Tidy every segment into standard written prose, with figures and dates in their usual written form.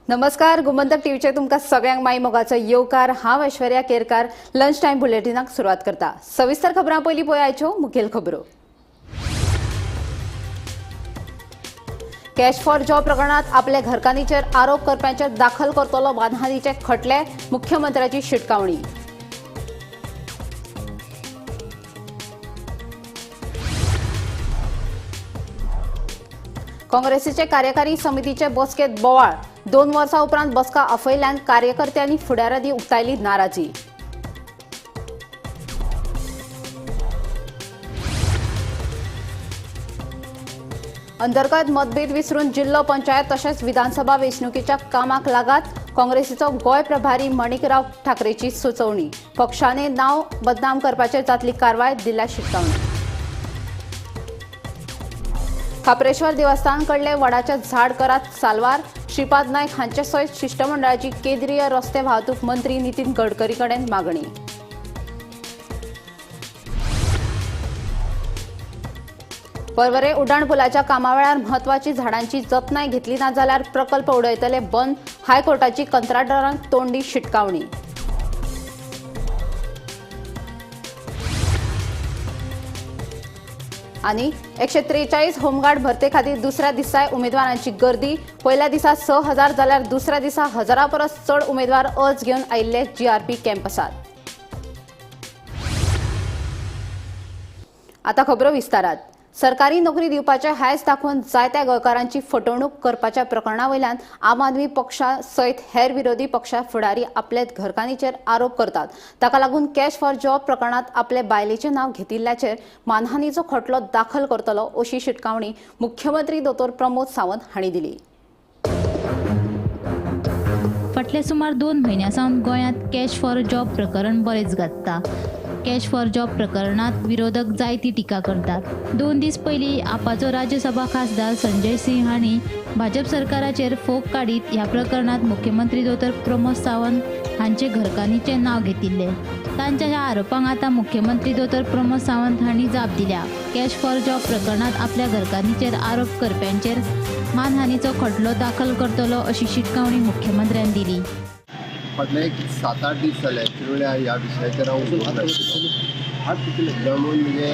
नमस्कार, गोमंतक टीव्हीचेर तुमकां सगळ्यांक माई मोगाचो येवकार. हांव ऐश्वर्या केरकार लंच टायम बुलेटिनाक सुरवात करता. सविस्तर खबरां पयलीं पळयाच्यो मुखेल खबरो. कॅश फॉर जॉब प्रकरणात आपल्या घरकान्नीचेर आरोप करप्यांचेर दाखल करतलो मानहानीचे खटले, मुख्यमंत्र्याची शिटकावणी. काँग्रेसीचे कार्यकारी समितीचे बसकेत बोवाळ, 2 वर्सां उपरांत बसका आफयल्ल्यान कार्यकर्त्यांनी फुडारांनी उक्तायली नाराजी. अंतर्गत मतभेद विसरून जिल्लो पंचायत तशेंच विधानसभा वेंचणुकेच्या कामाक लागात, काँग्रेसीचो गोंय प्रभारी मणिकराव ठाकरेची सुचोवणी. पक्षाने नाव बदनाम करपाचेर जातली कारवाय, दिल्या शिटकावणी. खाप्रेश्वर देवस्थान कडले वडाचे झाड करात साल्वार, श्रीपाद नायक हांचे सयत शिष्टमंडळाची केंद्रीय रस्ते वाहतूक मंत्री नितीन गडकरी कडेन मागणी. पर्वरे उड्डाण पुलाच्या कामावेळार म्हत्वाची झाडांची जतनाय घेतली ना जाल्यार प्रकल्प उडयतले बंद, हायकोर्टाची कंत्राटदारांक तोंडी शिटकावणी. आनी 143 होमगार्ड भरते खातीर दुसऱ्या दिसाय उमेदवारांची गर्दी. पयल्या दिसा 6000 जाल्यार दुसऱ्या दिसा 1000 परस चड उमेदवार अर्ज घेवन आयिल्ले जीआरपी कॅम्पसात. आता खबरो विस्तारात. सरकारी नोकरी दिवपाचे हायस दाखोवन जायत्या गोंयकारांची फटवणूक करपाच्या प्रकरणा वयल्यान आम आदमी पक्षा सयत हेर विरोधी पक्षा फुडारी आपले घरकान्नीचेर आरोप करतात. ताका लागून कॅश फॉर जॉब प्रकरणात आपले बायलेचें नांव घेतिल्ल्याचेर मानहानीचो खटलो दाखल करतलो अशी शिटकावणी मुख्यमंत्री दोतोर प्रमोद सावंत हांणी दिली. फाटले सुमार 2 म्हयन्यां सावन गोंयांत कॅश फॉर जॉब प्रकरण बरेंच गाजता. कॅश फॉर जॉब प्रकरणात विरोधक जायती टिका करतात. 2 दीस पयलीं आपाचो राज्यसभा खासदार संजय सिंह हांणी भाजप सरकाराचेर फोग काडीत ह्या प्रकरणात मुख्यमंत्री दोतोर प्रमोद सावंत हांचे घरकान्नीचें नांव घेतिल्लें. तांच्या ह्या आरोपांक आतां मुख्यमंत्री दोतोर प्रमोद सावंत हांणी जाप दिल्या. कॅश फॉर जॉब प्रकरणात आपल्या घरकान्नीचेर आरोप करप्यांचेर मानहानीचो खटलो दाखल करतलो अशी शिटकावणी मुख्यमंत्र्यान दिली. फाटले एक 7-8 दीस जाले किरवळ्या ह्या विशयाचेर हांव उलोवंक नाशिल्लो. म्हणून म्हणजे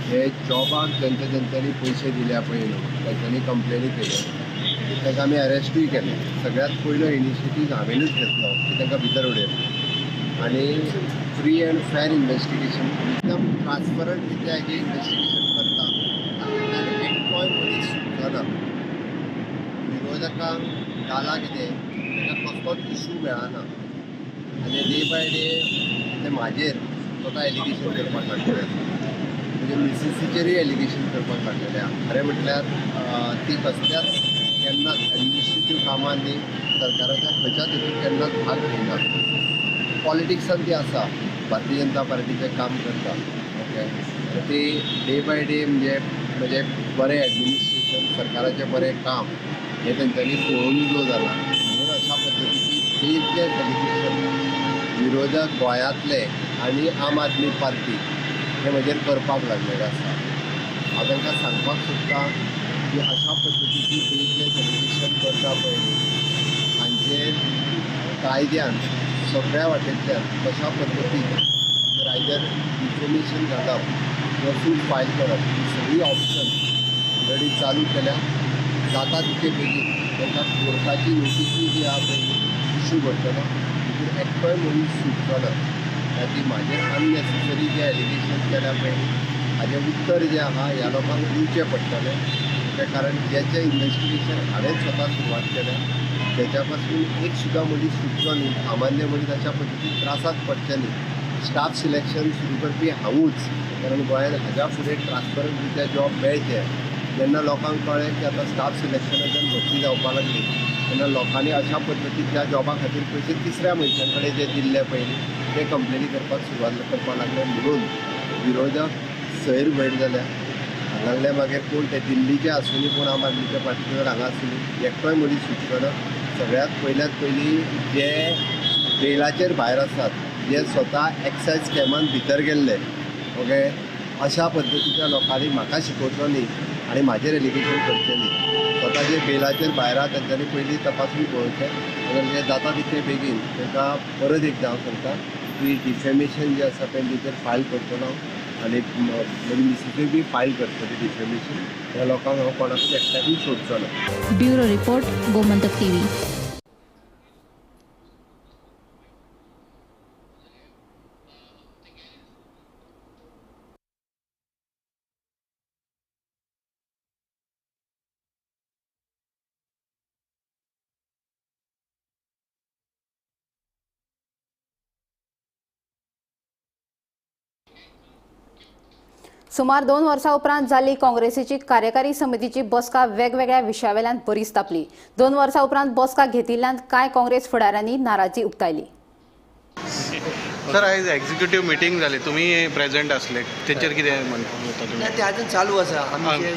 हे जॉबाक जेंच्या जेंच्यांनी पयशे दिल्या पळय न्हू तेंच्यांनी कंप्लेनी केल्यो, तांकां आमी अरेस्टूय केले. सगळ्यांत पयलो इनिशिएटीव हांवेनूच घेतलो की तांकां भितर उडयले आनी फ्री अँड फॅर इन्वेस्टिगेशन, एकदम ट्रान्सपरंट रित्या हें इन्वेस्टिगेशन करता. तातूंतल्यान एकटोय मनीस सुटलो ना. विरोधकांक जाला कितें, तांकां कसलोच इशू मेळना आनी डे बाय डे ते म्हाजेर स्वता एलिगेशन करपाक लागलेले आसा. म्हणजे मिसीसीचेरूय एलिगेशन करपाक लागलेले आसा. खरें म्हटल्यार ती कसल्याच केन्नाच एडमिनिस्ट्रेटीव कामांनी सरकाराच्या खंयच्याच हितून केन्नाच भाग घेयना. पॉलिटिक्सान ती आसा, भारतीय जनता पार्टीचें काम करता. ओके, ती डे बाय डे म्हणजे म्हणजे बरें एडमिनिस्ट्रेशन, सरकाराचें बरें काम हें तेंच्यांनी पळोवन जो जाला म्हणून अशा पद्दतीची बेजलेस एलिगेशन विरोधक गोंयांतले आनी आम आदमी पार्टी हे म्हजेर करपाक लागलेले आसा. हांव तांकां सांगपाक सोदता की अशा पद्दतीची बेजलेस एलिगेशन करता पळय हांचेर कायद्यान सगळ्या वाटेंतल्यान कशा पद्दतीन जर आयदर डिफेमेशन घालप किंवा सूट फायल करप ही सगळी ऑप्शन ऑलरेडी चालू केल्या. जाता तितके बेगीन तांकां कोर्टाची नोटिसूय जी आहा पळय इशू करतलो, तितून एकटोय मनीस सुटचो ना. ती म्हाजेर अननेसेसरी जे एलिगेशन केल्या पळय हाजें उत्तर जें आहा ह्या लोकांक दिवचें पडटलें. कारण ज्याचें इन्वेस्टिगेशन हांवें स्वता सुरवात केल्या तेच्या पासून एक सुद्दां मनीस सुटचो न्ही, सामान्य मनीस अशा पद्दतीन त्रासाक पडचें न्ही. स्टाफ सिलेक्शन सुरू करपी हांवूच, कारण गोंयांत हाज्या फुडें ट्रान्सपरंट रित्या जॉब मेळचे. जेन्ना लोकांक कळ्ळें की आतां स्टाफ सिलेक्शनाच्यान भरती जावपाक लागली तेन्ना लोकांनी अशा पद्दतीन त्या जॉबा खातीर पयशे तिसऱ्या मनशां कडेन जे दिल्ले पळय ते कंप्लेनी करपाक सुरवात करपाक लागले. म्हणून विरोधक सैर भयर जाल्या. हांगासरले मागीर कोण ते दिल्लीचे आसूनी, कोण आम आदमीच्या पार्टीचे हांगा आसूनी, एकटोय मनीस सुटचो ना. सगळ्यांत पयल्यात पयलीं जे बेलाचेर भायर आसात, जे स्वता एक्सायज स्कॅमान भितर गेल्ले, ओके, अशा पद्दतीच्या लोकांनी म्हाका शिकोवचो न्ही आनी म्हाजेर एलिगेशन करचें न्ही. स्वता आतां जे बेलाचेर भायर आहा तेंच्यांनी पयलीं तपासून पळोवचें, अगर हें जाता तितले बेगीन तांकां परत एकदां हांव सांगता की डिफेमेशन जें आसा पळय तेचेर फायल करतलो हांव आनी म्हजे मिसीसूय बी फायल करतली डिफेमेशन. ह्या लोकांक हांव कोणाकूच एकट्याकूय सोडचो ना. Bureau report, Gomantak TV. सुमार 2 वर्सां उपरांत जाल्ली काँग्रेसीची कार्यकारी समितीची बसका वेगवेगळ्या विशयावेल्यान बरीच तापली. 2 वर्सां उपरांत बसका घेतिल्ल्यान कांय काँग्रेस फुडाऱ्यांनी नाराजी उक्तायली. सर, आयज एक्झिक्युटीव मिटींग जाली, तुमी प्रेझेंट आसले, तेचेर कितें म्हणटा तुमी? ना, ते अजून चालू आसा. आमचे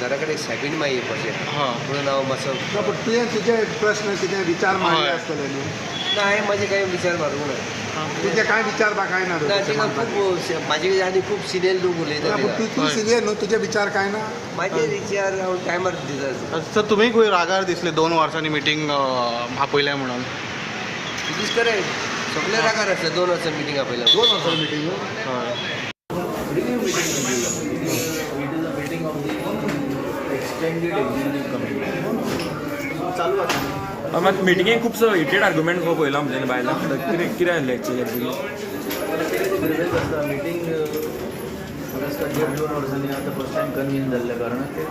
घरा कडेन सायबीण माई येवपाचें म्हणून हांव मातसो. पूण तुवें तुजे प्रस्न कितें विचार मांडले आसतले न्हू? ना, हांवें म्हाजे कांय विचार मारूंक ना. तुजे कांय विचार बा कांय ना? ना, खूब म्हाजे आनी खूब सिनियर लोक उलयता. तूं सिनियर न्हू, तुजे विचार कांय ना? म्हाजे विचार हांव टायमार दिता. सर, तुमी खंय रागार दिसले 2 वर्सांनी मिटींग आपयल्या म्हणून? It is correct, सगळे रागार आसता. 2 वर्सां मिटींग आपयल्या. 2 वर्सां मिटींग. चालू आसा. मात मिटिंगेक खुबसो हिटेड आर्ग्युमेंट कसो पळयला म्हणजे बायलां कितें कितें जालें एक्चुअली? आसता मिटींग म्हाका दिसता 1.5-2 वर्सांनी आतां फर्स्ट टायम कन्वीन जाल्ल्या कारणान ते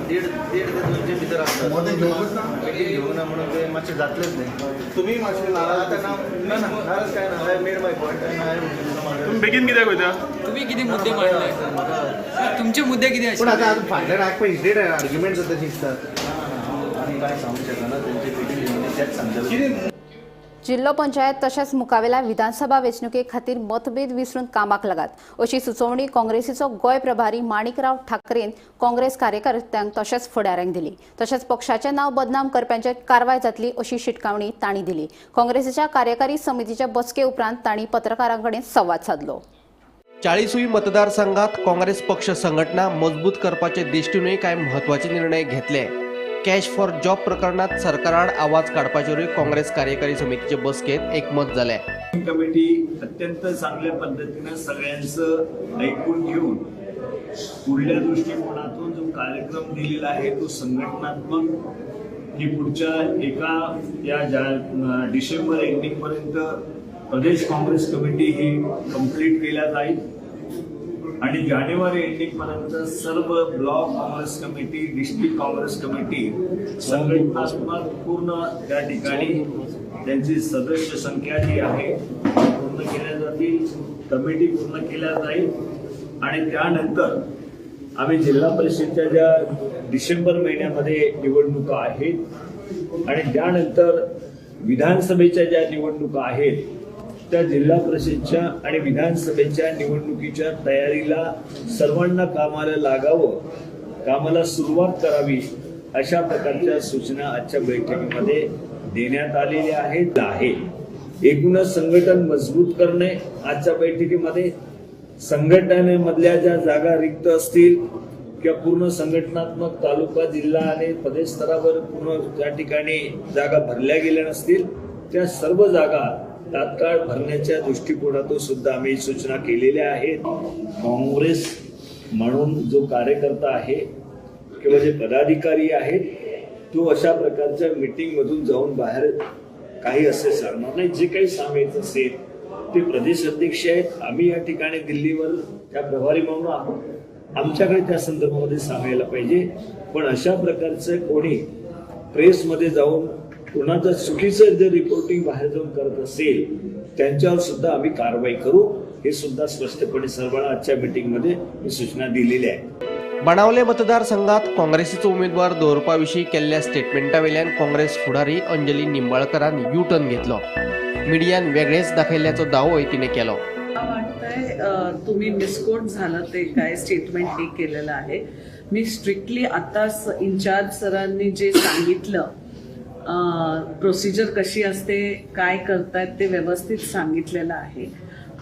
देड ते 2 भितर आसता. मिटींग घेवंक ना म्हणून ते मातशें जातलेच न्ही. तुमी मातशे नाराज? ना ना, नाराज काय ना. I made my point आनी हांवें. तुमी बेगीन कित्याक वयता? तुमी कितें मुद्दे मांडले? तुमचे मुद्दे कितें पूण आशिल्ले? आतां फाटल्यान आयकपा हिटेड आर्ग्युमेंट जाता दिसतात. आनी कांय सांगूंक शकना, तेंची मिटींग घेवन तेच सांगतले. जिल्लो पंचायत तशेंच मुखावेल्या विधानसभा वेंचणुके खातीर मतभेद विसरून कामाक लागात अशी सुचोवणी काँग्रेसीचो गोंय प्रभारी माणिकराव ठाकरेन काँग्रेस कार्यकर्त्यांक तशेंच फुडाऱ्यांक दिली. तशेंच पक्षाचें नांव बदनाम करप्यांचेर कारवाय जातली अशी शिटकावणी तांणी दिली. काँग्रेसीच्या कार्यकारी समितीच्या बसके उपरांत तांणी पत्रकारां कडेन संवाद सादलो. 40 मतदारसंघात काँग्रेस पक्ष संघटना मजबूत करपाचे दृष्टीनूय कांय म्हत्वाचे निर्णय घेतले. कॅश फॉर जॉब प्रकरणात सरकाराआड आवाज काडपाचेरूय काँग्रेस कार्यकारी समितीचे बसकेत एकमत जालें. कमिटी अत्यंत चांगल्या पद्धतीने सगळ्यांचं ऐकून घेऊन पुढल्या दृष्टिकोनातून जो कार्यक्रम दिलेला आहे तो संघटनात्मक ही पुढच्या एका या डिसेंबर एंडिंगपर्यंत प्रदेश काँग्रेस कमिटी ही कंप्लीट केल्या जाईल आणि जानेवारी एंडिंगपर्यंत सर्व block Congress committee, district Congress committee संघटनात्मक पूर्ण त्या ठिकाणी त्यांची सदस्य संख्या जी आहे पूर्ण केल्या जातील, कमिटी पूर्ण केल्या जाईल. आणि त्यानंतर आम्ही जिल्हा परिषदच्या ज्या डिसेंबर महिन्यामध्ये निवडणुका आहेत आणि त्यानंतर विधानसभेच्या ज्या निवडणुका आहेत त्या जिल्हा परिषदच्या आणि विधानसभेच्या निवडणुकीच्या तयारीला सर्वांना कामाला लागावं, कामाला सुरुवात करावी अशा प्रकारच्या सूचना आजच्या बैठकीमध्ये देण्यात आलेल्या आहेत. आहे एकूणच संघटन मजबूत करणे आजच्या बैठकीमध्ये, संघटनेमधल्या ज्या जागा रिक्त असतील किंवा पूर्ण संघटनात्मक तालुका, जिल्हा आणि प्रदेश स्तरावर पूर्ण त्या ठिकाणी जागा भरल्या गेल्या नसतील त्या सर्व जागा तात्काळ भरण्याच्या दृष्टिकोनातून सुद्धा आम्ही सूचना केलेल्या आहेत. काँग्रेस म्हणून जो कार्यकर्ता आहे किंवा जे पदाधिकारी आहेत तो अशा प्रकारच्या मीटिंगमधून जाऊन बाहेर काही असे सांगणार नाही. जे काही सांगायचं असेल ते प्रदेश अध्यक्ष आहेत, आम्ही या ठिकाणी दिल्लीवर त्या प्रभारी म्हणून आहोत, आमच्याकडे त्या संदर्भामध्ये सांगायला पाहिजे. पण अशा प्रकारचं कोणी प्रेसमध्ये जाऊन कोणाचं चुकीचं जर रिपोर्टिंग बाहेर जाऊन करत असेल त्यांच्यावर सुद्धा आम्ही कारवाई करू, हे सुद्धा स्पष्टपणे सर्वांना आजच्या मीटिंगमध्ये ही सूचना दिलेली आहे. बाणावले मतदारसंघात काँग्रेसीचो उमेदवार दवरपा विशीं केल्ल्या स्टेटमेंटा वयल्यान काँग्रेस फुडारी अंजली निंबाळकरान यू टर्न घेतलो. मिडियान वेगळेच दाखयल्ल्याचो दावोय तिणें केलो. मला वाटतंय तुम्ही मिसकोट झालं ते काय स्टेटमेंट लीक केलेलं आहे. मी स्ट्रिक्टली आता इन्चार्ज सरांनी जे सांगितलं, प्रोसिजर कशी असते, काय करतायत ते व्यवस्थित सांगितलेलं आहे.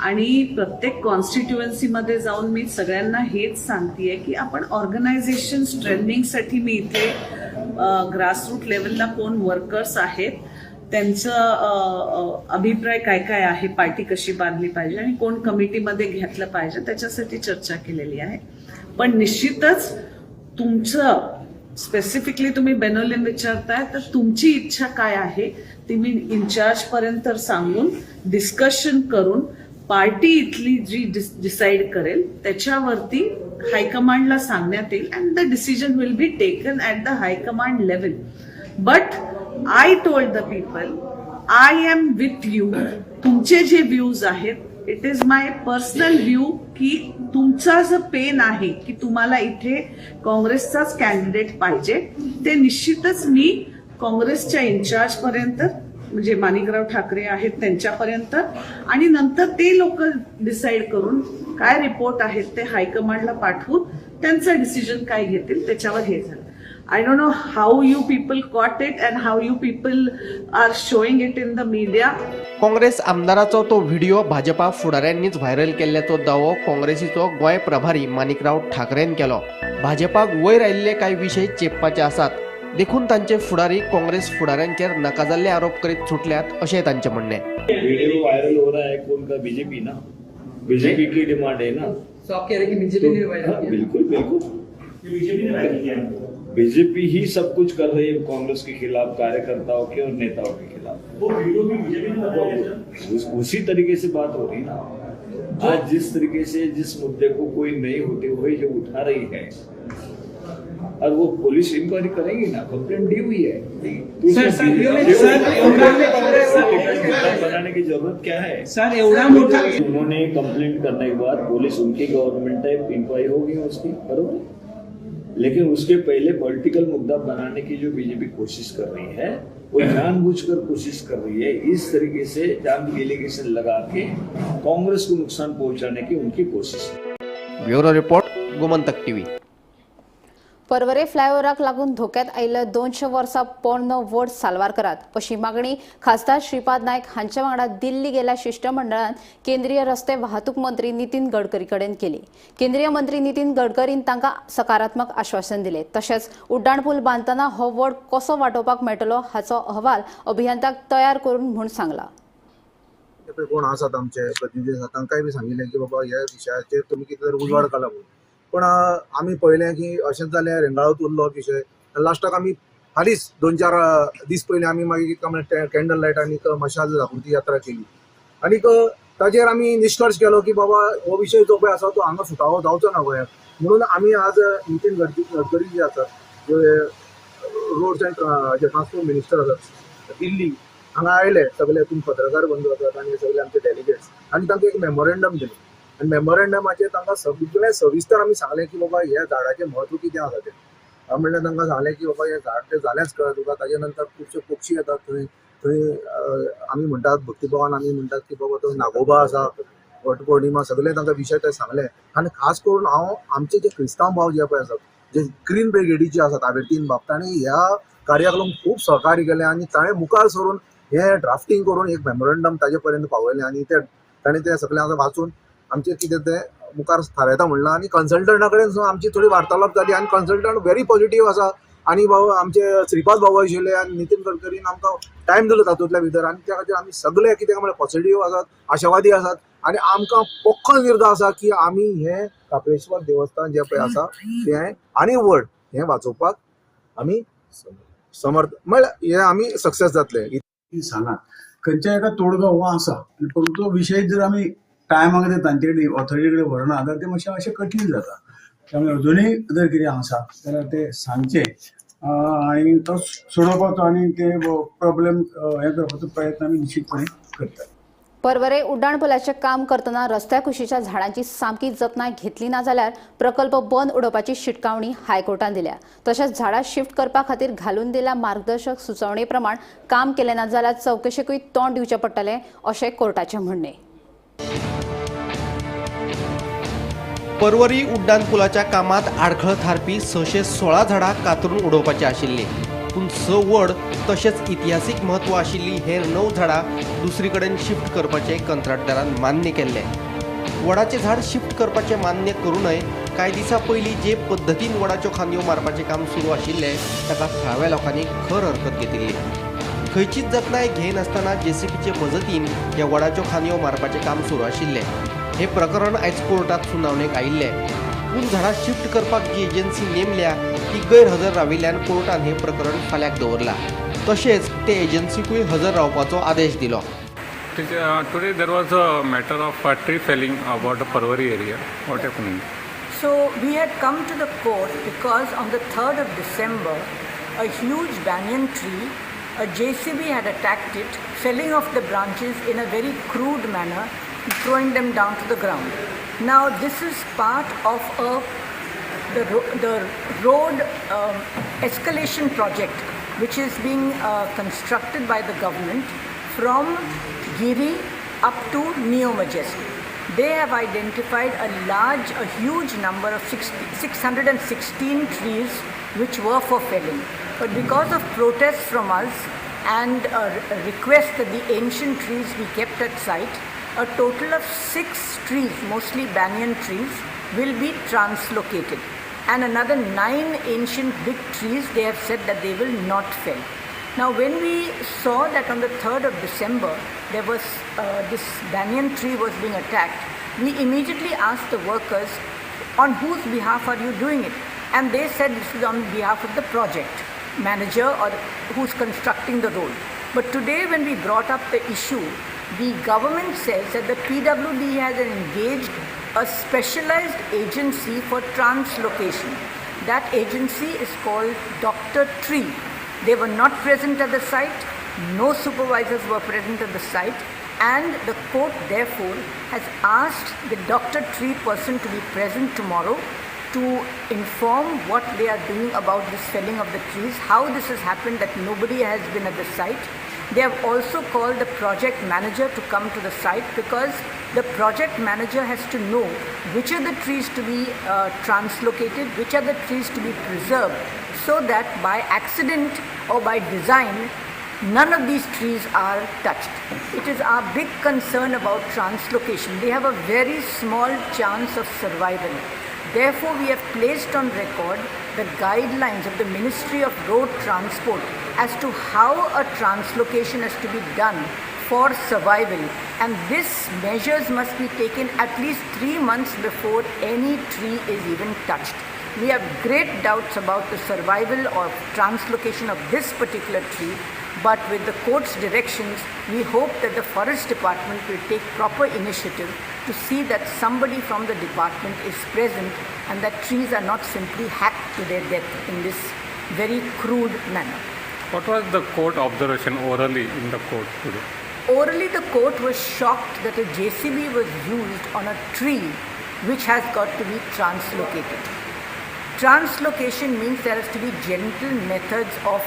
आणि प्रत्येक कॉन्स्टिट्युएन्सीमध्ये जाऊन मी सगळ्यांना हेच सांगतेय की आपण ऑर्गनायझेशन स्ट्रेंथनिंगसाठी मी इथे ग्रासरूट लेवलला कोण वर्कर्स आहेत त्यांचं अभिप्राय काय काय आहे, पार्टी कशी बांधली पाहिजे आणि कोण कमिटीमध्ये घेतलं पाहिजे त्याच्यासाठी चर्चा केलेली आहे. पण निश्चितच तुमचं स्पेसिफिकली तुम्ही बेनोलिन विचारताय तर तुमची इच्छा काय आहे ती मी इन्चार्जपर्यंत सांगून डिस्कशन करून पार्टी इथली जी डिसाईड करेल त्याच्यावरती हायकमांडला सांगण्यात येईल and the decision will be taken at the high command level. But I told the people I am with you. तुमचे जे व्ह्यूज आहेत it is my personal view की तुमचा जो पेन आहे की तुम्हाला इथे काँग्रेसचाच कॅन्डिडेट पाहिजे ते निश्चितच मी काँग्रेसच्या इन्चार्जपर्यंत म्हणजे माणिकराव ठाकरे आहेत त्यांच्यापर्यंत आणि नंतर ते लोक डिसाईड करून काय रिपोर्ट आहेत ते हायकमांडला पाठवून त्यांचं डिसिजन काय घेतील त्याच्यावर हे झालं. I don't know how you people caught it and how you people are showing it in the media. Congress आमदाराचो तो व्हिडिओ भाजपा फुडाऱ्यांनीच व्हायरल केल्ल्याचो दावो काँग्रेसीचो गोंय प्रभारी माणिकराव ठाकरेन केलो. भाजपाक वयर आयिल्ले कांय विशय चेपपाचे आसात देखून तांचे फुडारी काँग्रेस फुडाऱ्यांचेर नाका जाल्ले आरोप करीत सुटल्यात अशें तांचें म्हणणें. व्हिडिओ व्हायरल हो रहा है कौन का? बीजेपी ना, बीजेपी की डिमांड है ना. तो आप कह रहे हैं कि बीजेपी ने वायरल किया? बिल्कुल बिल्कुल, बीजेपी ने वायरल किया. बीजेपी ही सब कुछ कर रही है कांग्रेस के खिलाफ, कार्यकर्ताओं के और नेताओं के खिलाफ. वो वीडियो भी बीजेपी ने बनाया. उसी तरीके से बात हो रही ना आज. जिस तरीके से जिस मुद्दे को कोई नहीं होते हुए जो उठा रही है और वो पुलिस इंक्वायरी करेगी ना, कंप्लेंट दी हुई है. तो सर, बनाने की जरूरत क्या है सर? एवढा मोठा उन्होंने कंप्लेंट करने के बाद पुलिस उनकी गवर्नमेंट है, इंक्वायरी होगी उसकी, बरोबर. लेकिन उसके पहले पॉलिटिकल मुद्दा बनाने की जो बीजेपी कोशिश कर रही है वो जानबूझकर कोशिश कर रही है. इस तरीके से जान एलिगेशन लगा के कांग्रेस को नुकसान पहुंचाने की उनकी कोशिश है. Bureau report, Gomantak TV. Porvorim फ्लायओव्हराक लागून धोक्यात आयिल्लो 200 वर्सां पोरणो वड साल्वार करात अशी मागणी खासदार श्रीपाद नायक हांच्या वांगडा दिल्ली गेल्या शिश्टमंडळान केंद्रीय रस्ते वाहतूक मंत्री नितीन गडकरी कडेन केली. केंद्रीय मंत्री नितीन गडकरीन तांकां सकारात्मक आश्वासन दिलें. तशेंच उड्डाणपूल बांदतना हो वड कसो वाटोवपाक मेळटलो हाचो अहवाल अभियंत्याक तयार करून म्हूण सांगला. कोण आसात आमचे प्रतिनिधी आसात तांकांय बी सांगिल्लें की बाबा ह्या विशयाचेर तुमी कितें तरी उजवाड घाला म्हणून. पण आमी पळयलें की अशेंच जालें, रेंगाळत उरलो विशय. लास्टाक आमी हालींच 2-4 दीस पयलीं आमी मागीर कितें म्हणल्यार कॅन्डल लायट आनी मशाल जागृती यात्रा केली आनीक ताजेर आमी निश्कर्श केलो की बाबा हो विशय जो पळय आसा तो हांगा सुटावो जावचो ना गोंयांत. म्हणून आमी आज नितीन गडकरी जे आसात, जे रोड्स अँड ट्रान्सपोर्ट मिनिस्टर आसात दिल्ली हांगा आयले सगळे तुम पत्रकार बंधू आसात आनी सगळे आमचे डेलिगेट्स आनी तांकां एक मेमोरेंडम दिलें आनी मेमोरेंडमाचेर तांकां सगळें सविस्तर आमी सांगलें की बाबा ह्या झाडाचें म्हत्व कितें आसा तें. म्हणल्यार तांकां सांगलें की बाबा हें झाड तें जालेंच कळ्ळें तुका, ताजे नंतर खुबशे पक्षी येतात थंय थंय आमी म्हणटात भक्तीभावान आमी म्हणटात की बाबा तो नागोबा आसा, वटपौर्णिमा, सगळे तांकां विशय ते सांगले. आनी खास करून हांव आमचे जे क्रिस्तांव भाव जे पळय आसात, जे ग्रीन ब्रिगेडीचे आसात आबेर्तीन बाब, तांणी ह्या कार्याक लागून खूब सहकार्य केलें आनी ताणें मुखार सरून हें ड्राफ्टींग करून एक मेमोरंडम ताजे पर्यंत पावयलें आनी ते ताणें तें सगळें आतां वाचून आमचें कितें तें मुखार थारायता म्हणलां. आनी कन्सल्टंटा कडेन सुद्दां आमची थोडी वार्तालाप जाली आनी कन्सल्टंट व्हेरी पॉझिटीव आसा आनी बाबा आमचे श्रीपाद बाबू आशिल्ले आनी नितीन गडकरीन आमकां टायम दिलो तातूंतल्या भितर आनी त्या खातीर आमी सगळे कितें म्हणल्यार पॉझिटीव आसात, आशावादी आसात आनी आमकां पक्को निर्धार आसा की आमी हें कापेश्वर देवस्थान जें पळय आसा तें आनी वड हें वाचोवपाक आमी समर्थ म्हणल्यार हें आमी सक्सेस जातले. सांगा खंयच्या एका तोडगो हो आसा, परंतु विशय जर आमी टायमाक जर तांचे कडेन ऑथॉरिटी कडेन व्हरना जाल्यार ते मातशें अशें कठीण जाता. त्यामुळे अजुनूय जर कितें आसा जाल्यार ते सांगचें आनी तो सोडोवपाचो आनी ते प्रॉब्लेम हें करपाचो प्रयत्न आमी निश्चितपणे करतात. पर्वरे उड्डाणपुलाचें काम करतना रस्त्या कुशीच्या झाडांची सामकी जतनाय घेतली ना जाल्यार प्रकल्प बंद उडोवपाची शिटकावणी हायकोर्टान दिल्या. तशेंच झाडां शिफ्ट करपा खातीर घालून दिल्या मार्गदर्शक सुचोवणे प्रमाण काम केलें ना जाल्यार चवकशेकूय तोंड दिवचें पडटलें अशें कोर्टाचें म्हणणें. पर्वरी उड्डाणपुलाच्या कामात आडखळ थारपी 616 झाडां कातरून उडोवपाची आशिल्ली. पूण 6 वड तशेंच इतिहासीक म्हत्व आशिल्ली हेर 9 झाडां दुसरी कडेन शिफ्ट करपाचें कंत्राटदारान मान्य केल्लें. वडाचें झाड शिफ्ट करपाचें मान्य करूनय कांय दिसां पयलीं जे पद्दतीन वडाच्यो खांदयो मारपाचें काम सुरू आशिल्लें ताका थळाव्या लोकांनी खर हरकत घेतिल्ली. खंयचीच जतनाय घेयनासतना जेसीबीचे मजतीन ह्या वडाच्यो खांदयो मारपाचें काम सुरू आशिल्लें. हें प्रकरण आयज कोर्टांत सुनावणेक आयिल्लें. पूण झाडां शिफ्ट करपाक जी एजन्सी नेमल्या ती गैरहजर राविल्ल्यान कोर्टान हें प्रकरण फाल्यांक दवरलां. तशेंच ते एजन्सीकूय हजर रावपाचो आदेश दिलो. Today there was a matter of tree felling about the Parvari area. What happened? So we had come to the court because on the 3rd of December, a huge banyan tree, a JCB had attacked it, felling off the branches in a very crude manner, throwing them down to the ground. Now this is part of the road escalation project, which is being constructed by the government from Giri up to Neo Majestic. They have identified a huge number of 616 trees which were for felling. But because of protests from us and a request that the ancient trees be kept at site, a total of 6 trees, mostly banyan trees, will be translocated. And another 9 ancient big trees, they have said that they will not fell. Now, when we saw that on the 3rd of December, there was this banyan tree was being attacked, we immediately asked the workers, on whose behalf are you doing it? And they said this is on behalf of the project manager or who's constructing the road. But today when we brought up the issue, the government says that the PWD has engaged a specialized agency for translocation. That agency is called Dr. Tree. They were not present at the site, no supervisors were present at the site, and the court therefore has asked the Dr. Tree person to be present tomorrow to inform what they are doing about this felling of the trees, how this has happened that nobody has been at the site. They have also called the project manager to come to the site because the project manager has to know which are the trees to be translocated, which are the trees to be preserved, so that by accident or by design, none of these trees are touched. It is our big concern about translocation. They have a very small chance of survival. Therefore, we have placed on record the guidelines of the Ministry of Road Transport as to how a translocation has to be done for survival, and this measures must be taken at least 3 months before any tree is even touched. We have great doubts about the survival or translocation of this particular tree, but with the court's directions, we hope that the forest department will take proper initiative to see that somebody from the department is present and that trees are not simply hacked to their death in this very crude manner. What was the court observation orally in the court today? Orally, the court was shocked that a JCB was used on a tree which has got to be translocated. Translocation means there has to be gentle methods of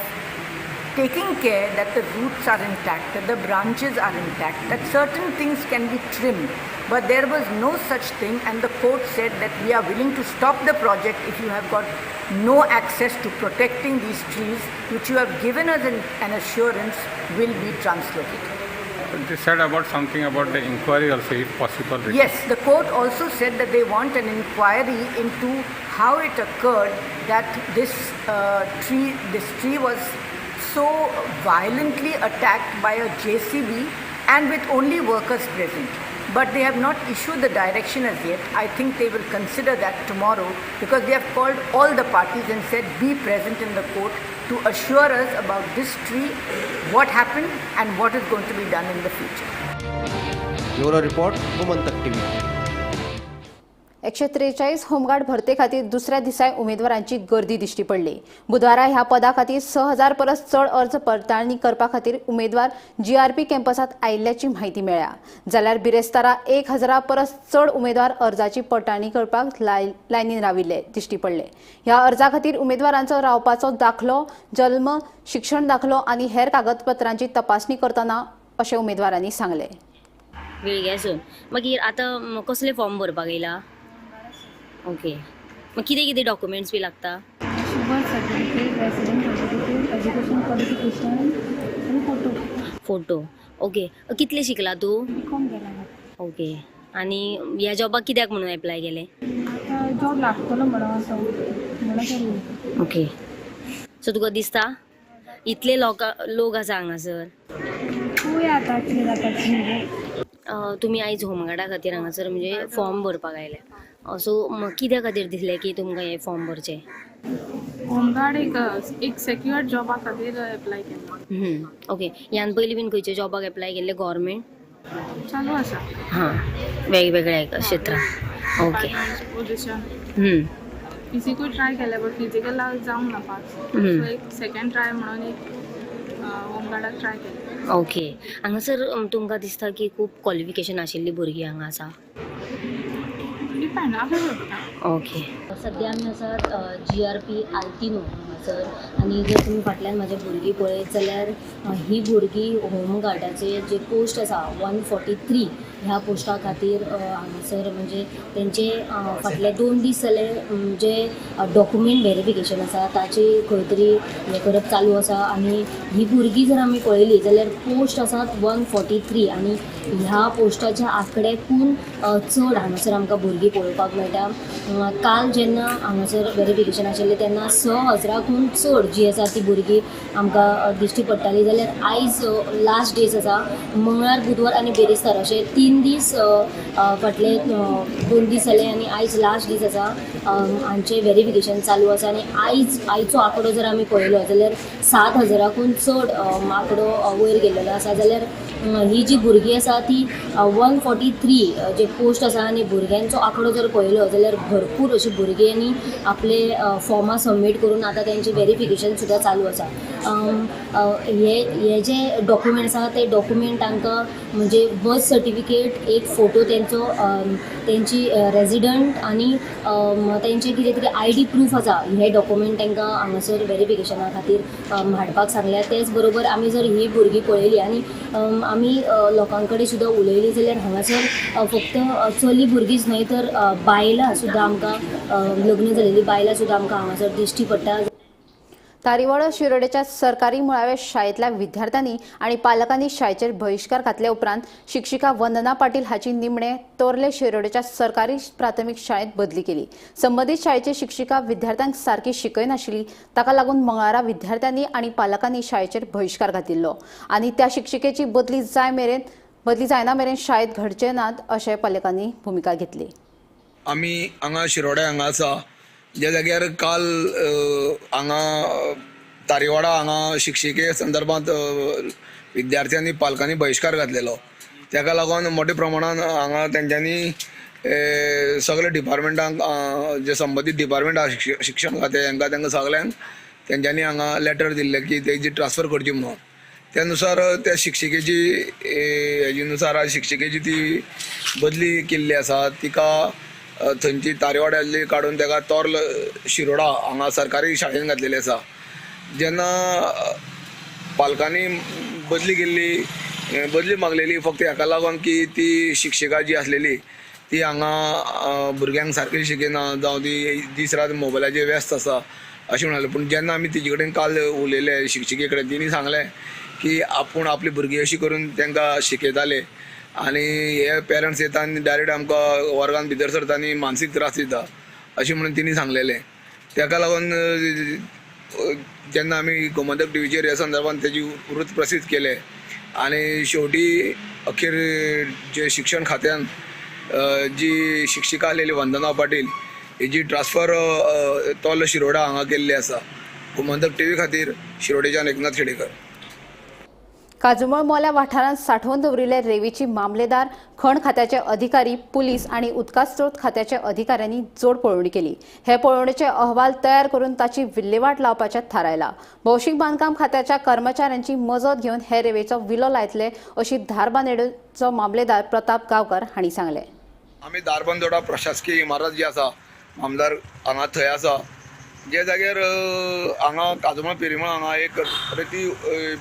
taking care that the roots are intact, that the branches are intact, that certain things can be trimmed. But there was no such thing, and the court said that we are willing to stop the project if you have got no access to protecting these trees, which you have given us an assurance will be translocated. They said about something about the inquiry also, if possible. Yes, the court also said that they want an inquiry into how it occurred that this tree was so violently attacked by a JCB and with only workers present. But they have not issued the direction as yet. I think they will consider that tomorrow, because they have called all the parties and said be present in the court to assure us about this tree, what happened and what is going to be done in the future. Bureau Report, Gomantak TV. 143 home guard भरते खातीर दुसऱ्या दिसाय उमेदवारांची गर्दी दिश्टी पडली. बुधवारा ह्या पदा खातीर 6000 परस चड अर्ज पडताळणी करपा खातीर उमेदवार जीआरपी कॅम्पसांत आयिल्ल्याची म्हायती मेळ्ळ्या. जाल्यार बिरेस्तारा 1000 परस चड उमेदवार अर्जाची पडताळणी करपाक लायनीन राविल्ले दिश्टी पडले. ह्या अर्जा खातीर उमेदवारांचो रावपाचो दाखलो, जल्म, शिक्षण दाखलो आनी हेर कागदपत्रांची तपासणी करतना अशें उमेदवारांनी सांगलें. वेळग्यासून मागीर आतां कसले फॉर्म भरपाक येयला? ओके, मग कितें कितें डॉक्युमेंट्स बी लागता? Birth certificate, resident certificate, education qualification आनी फोटो. Photo, okay. कितले शिकला तूं? बी कॉम केला. ओके, आनी ह्या जॉबाक कित्याक म्हणून एप्लाय केलें? आतां जॉब लागतलो म्हणून असो म्हणून केल्लें. ओके, सो तुका दिसता इतले लोक आसा हांगासर? पळोवया आतां कितें जाता तें. तुमी आयज होमगार्डा खातीर हांगासर म्हणजे फॉर्म भरपाक आयले, सो कित्या खातीर दिसलें की तुमकां हें फॉर्म भरचें? होमगार्ड एक एक सेक्युअर जॉबा खातीर एप्लाय केला. ओके, ह्यान पयलीं बीन खंयच्या जॉबाक एप्लाय केल्ले गव्हर्मेंट? चालू आसा. हां, वेगवेगळ्या क्षेत्रांत. ओके. पोझिशन. फिजिकूय ट्राय केलें बट फिजिकल जावंक ना पास. सो एक सेकंड ट्राय म्हणून एक होमगार्डाक ट्राय केलें. ओके, हांगासर तुमकां दिसता की खूब क्वॉलिफिकेशन आशिल्लीं भुरगीं हांगा आसा? डिपेंड आसूं शकता. ओके, सद्या आमी आसात GRP आल्तिनो हांगासर आनी जर तुमी फाटल्यान म्हाज्या भुरगीं पळयत जाल्यार ही भुरगीं होमगार्डाचे जे पोस्ट आसा 143 ह्या पोस्टा खातीर हांगासर म्हणजे तेंचे फाटले 2 दीस जाले जे डॉक्युमेंट वेरिफिकेशन आसा ताचे खंय तरी हें करप चालू आसा. आनी ही भुरगीं जर आमी पळयली जाल्यार पोस्ट आसात 143 आनी ह्या पोस्टाच्या आंकड्याकून चड हांगासर आमकां भुरगीं पळोवपाक मेळटा. काल जेन्ना हांगासर वेरिफिकेशन आशिल्लें तेन्ना 6,000कून चड जी आसा ती भुरगीं आमकां दिश्टी पडटाली, जाल्यार आयज लास्ट डेज आसा, मंगळार, बुधवार आनी बिरेस्तार अशे 3 दीस फाटले 2 दीस जाले आनी आयज लास्ट दीस आसा. हांचें वेरिफिकेशन चालू आसा आनी आयचो आंकडो जर आमी पळयलो जाल्यार 7,000कून चड आंकडो वयर गेल्लो आसा. जाल्यार ही जी भुरगीं आसा ती 143 जे पोस्ट आसा आनी भुरग्यांचो आंकडो जर पळयलो जाल्यार भरपूर अशी भुरग्यांनी आपले फॉर्मां सबमीट करून आतां तेंचें वेरिफिकेशन सुद्दां चालू आसा. हे जे डॉक्युमेंट आसा ते डॉक्युमेंट तांकां म्हणजे बर्थ सर्टिफिकेट, एक फोटो तेंचो, तेंची रेजिडंट आनी तेंचे कितें तरी ID proof आसा, हे डॉक्युमेंट तांकां हांगासर वेरिफिकेशना खातीर हाडपाक सांगल्या. तेच बरोबर आमी जर ही भुरगीं पळयली आनी आमी लोकां कडेन सुद्दां उलयली जाल्यार हांगासर फक्त चली भुरगींच न्हय तर बायलां सुद्दां आमकां, लग्न जालेलीं बायलां सुद्दां आमकां हांगासर दिश्टी पडटा. तारीवाडो शिरोडेच्या सरकारी मुळाव्या शाळेंतल्या विद्यार्थ्यांनी आनी पालकांनी शाळेचेर बहिश्कार घातले उपरांत शिक्षिका वंदना पाटील हाची निमणे तोर्ले शिरोडेच्या सरकारी प्राथमीक शाळेंत बदली केली. संबंदीत शाळेची शिक्षिका विद्यार्थ्यांक सारकी शिकयनाशिल्ली, ताका लागून मंगळारा विद्यार्थ्यांनी आनी पालकांनी शाळेचेर बहिश्कार घातिल्लो आनी त्या शिक्षिकेची बदली जायना मेरेन शाळेंत घडचे नात अशें पालकांनी भुमिका घेतली. आमी हांगा शिरोडे हांगा आसा, ज्या जाग्यार काल हांगा तारीवाडा हांगा शिक्षिके संदर्भात विद्यार्थ्यांनी पालकांनी बहिश्कार घातलेलो. ताका लागून मोठ्या प्रमाणान हांगा तेंच्यांनी सगळे डिपार्टमेंटांक जे संबंदीत डिपार्टमेंट आसा शिक्षण खातें हांकां तांकां सगळ्यांक तेंच्यांनी हांगा लेटर दिल्लें की तेजी ट्रान्सफर करची म्हणून. त्या नुसार त्या शिक्षिकेची हेजे नुसार शिक्षिकेची ती बदली केल्ली आसा. तिका थंयची तारेवाड्यातली काडून ताका तोर्ल शिरोडा हांगा सरकारी शाळेन घातलेली आसा. जेन्ना पालकांनी बदली केल्ली, बदली मागलेली फक्त हाका लागून की ती शिक्षिका जी आसलेली ती हांगा भुरग्यांक सारकी शिकयना जावं ती दीस रात मोबायलाचेर व्यस्त आसा अशें म्हणाले. पूण जेन्ना आमी तिजे कडेन काल उलयले शिक्षिके कडेन, तिणी सांगलें की आपूण आपली भुरगीं अशी करून तांकां शिकयताले आनी हे पेरंट्स येता आनी डायरेक्ट आमकां वर्गान भितर सरता आनी मानसीक त्रास दिता अशें म्हणून तिणी सांगलेलें. ताका लागून जेन्ना आमी गोमंतक टिवीचेर ह्या संदर्भान तेजी वृत्त प्रसिद्ध केलें आनी शेवटी अखेर जे शिक्षण खात्यान जी शिक्षिका आसलेली वंदना पाटील हेजी ट्रान्सफर तोल शिरोडा हांगा केल्ली आसा. गोमंतक टिवी खातीर शिरोडेच्यान एकनाथ खेडेकर. काजुमळ मोल्या वाठारांत सांठोवन दवरिल्ले रेंवेची मामलेदार, खण खात्याचे अधिकारी, पुलीस आनी उदका स्रोत खात्याच्या अधिकाऱ्यांनी जोड पळोवणी केली. हे पळोवणेचे अहवाल तयार करून ताची विल्हेवाट लावपाचें थारायला. भौशीक बांदकाम खात्याच्या कर्मचाऱ्यांची मजत घेवन हे रेंवेचो विलो लायतले अशी धारबांदोडेचो मामलेदार प्रताप गांवकर हांणी सांगलें. आमी धारबांदोडा प्रशासकीय इमारत जी आसा आमदार हांगा थंय आसा, जे जाग्यार हांगा काजुमळ पेरिमळ हांगा एक रेती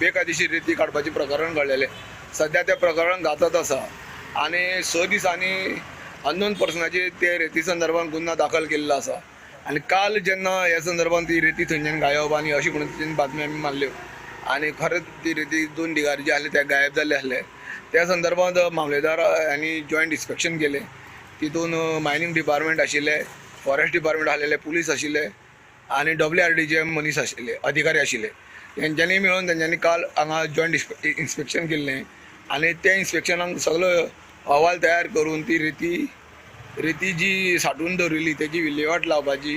बेकायदेशीर रेती काडपाचें प्रकरण घडलेलें. सद्या तें प्रकरण जातच आसा आनी 6 दिसांनी अननोन पर्सनाचेर ते रेती संदर्भात गुन्यांव दाखल केल्लो आसा. आनी काल जेन्ना ह्या संदर्भात ती रेती थंयच्यान गायब आनी अशी म्हणून तेणी बातमी आमी मारल्यो आनी खरेंच ती रेती 2 ढिगार जे आसले ते गायब जाल्ले आसले. त्या संदर्भात मामलेदार हांणी जॉयंट इन्स्पेक्शन केलें. तितून मायनींग डिपार्टमेंट आशिल्ले, फॉरेस्ट डिपार्टमेंट आसलेले, पुलीस आशिल्ले आनी WRDचे मनीस आशिल्ले, अधिकारी आशिल्ले. तेंच्यांनी मेळून तेंच्यांनी काल हांगा जॉयंट इन्स्पेक्शन केल्लें आनी त्या इन्स्पेक्शनाक सगलो अहवाल तयार करून ती रेती जी साठून दवरिल्ली तेजी विल्हेवाट लावपाची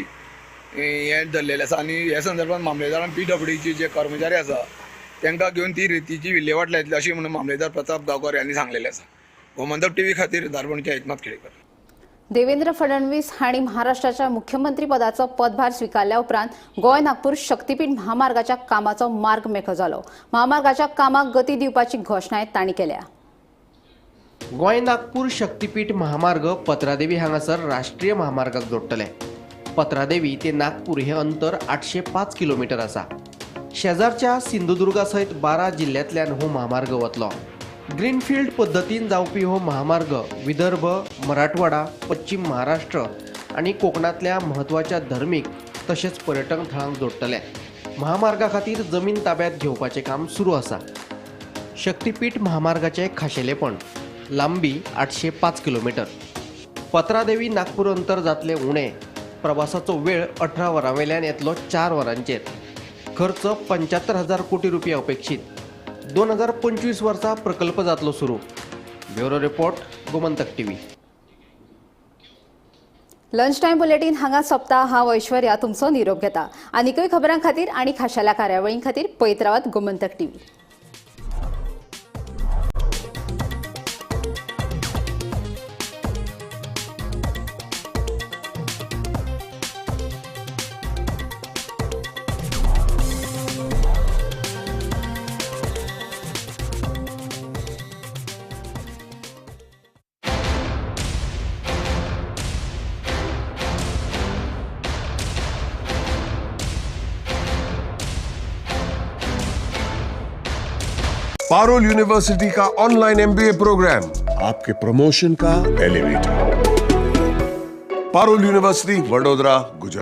हें धरलेलें आसा. आनी ह्या संदर्भात मामलेदारान PWDचे जे कर्मचारी आसा तांकां घेवन ती रेतीची विल्हेवाट लायतली अशें म्हणून मामलेदार प्रताप गांवकर हांणी सांगलेलें आसा. गोमंतक टीव्ही खातीर धारबणचे एकनाथ खेडेकर. देवेंद्र फडणवीस हांणी महाराष्ट्राच्या मुख्यमंत्रीपदाचो पदभार स्वीकारल्या उपरांत गोंय नागपूर शक्तीपीठ महामार्गाच्या कामाचो मार्ग मेकळो जालो. महामार्गाच्या कामाक गती दिवपाची घोशणाय तांणी केल्या. गोंय नागपूर शक्तीपीठ महामार्ग पत्रादेवी हांगासर राष्ट्रीय महामार्गाक जोडटले. पत्रादेवी ते नागपूर हे अंतर 805 किलोमीटर आसा. शेजारच्या सिंधुदुर्गा सयत 12 जिल्ल्यांतल्यान हो महामार्ग वतलो. ग्रीनफिल्ड पद्दतीन जावपी हो महामार्ग विदर्भ, मराठवाडा, पश्चिम महाराष्ट्र आनी कोकणांतल्या म्हत्वाच्या धर्मीक तशेंच पर्यटन थळांक जोडटले. महामार्गा खातीर जमीन ताब्यात घेवपाचें काम सुरू आसा. शक्तीपीठ महामार्गाचें खाशेलेपण लांबी 805 किलोमीटर. पत्रादेवी नागपूर अंतर जातले उणें. प्रवासाचो वेळ 18 वरां वेल्यान येतलो 4 वरांचेर. खर्च 75,000 कोटी रुपया अपेक्षीत. 2025 वर्सा प्रकल्प जातलो सुरू. Bureau report, Gomantak TV. Lunch time bulletin हांगा सोंपता. हांव ऐश्वर्या तुमचो निरोप घेता. आनीकय खबरां खातीर आनी खाशेल्या कार्यावळीं खातीर पळयत रावात गोमंतक टीव्ही. पारुल यूनिवर्सिटी का ऑनलाइन MBA programme आपके प्रमोशन का एलिवेटर. पारुल यूनिवर्सिटी, वडोदरा, गुजरात.